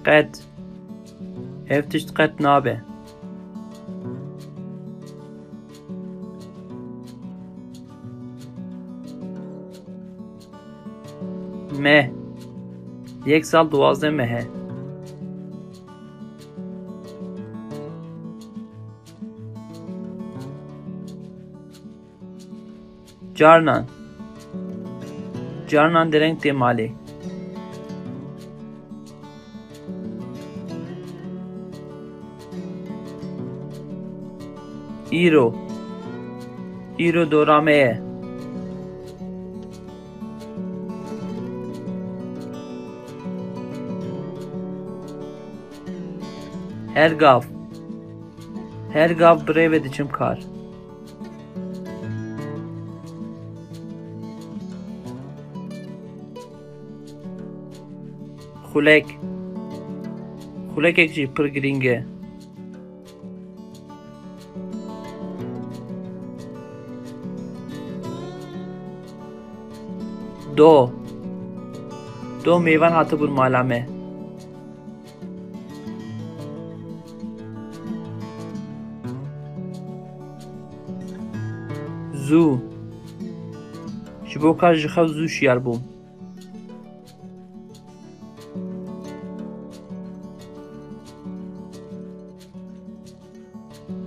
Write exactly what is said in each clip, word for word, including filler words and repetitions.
Qet. Ev tişt qet nabe. Meh. Yek sal duwazdeh meh e. Carnan. Carnan dereng tê malê. Îro. Îro dora me ye. Her gav. Her gav bi rê ve diçim kar. Xulek. Xulekek jî pir girîng e. Do. Do mêvan hatibûn mala me. Zû. Ji bo ka ji xew zû şiyar bûm.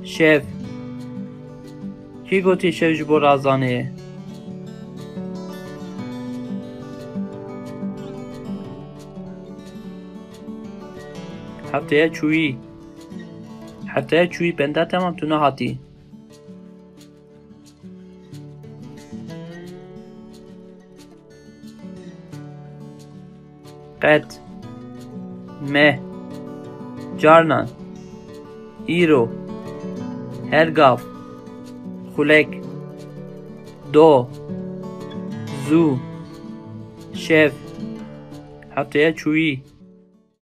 Şev. Kî gotî şev ji bo razanê ye? Hefteya çûyî. Hefteya çûyî benda temam tu nehatî. Qet. Meh. Carnan. Îro. Her gav. Xulek. Do. Zû. Şev. Hefteya çûyî.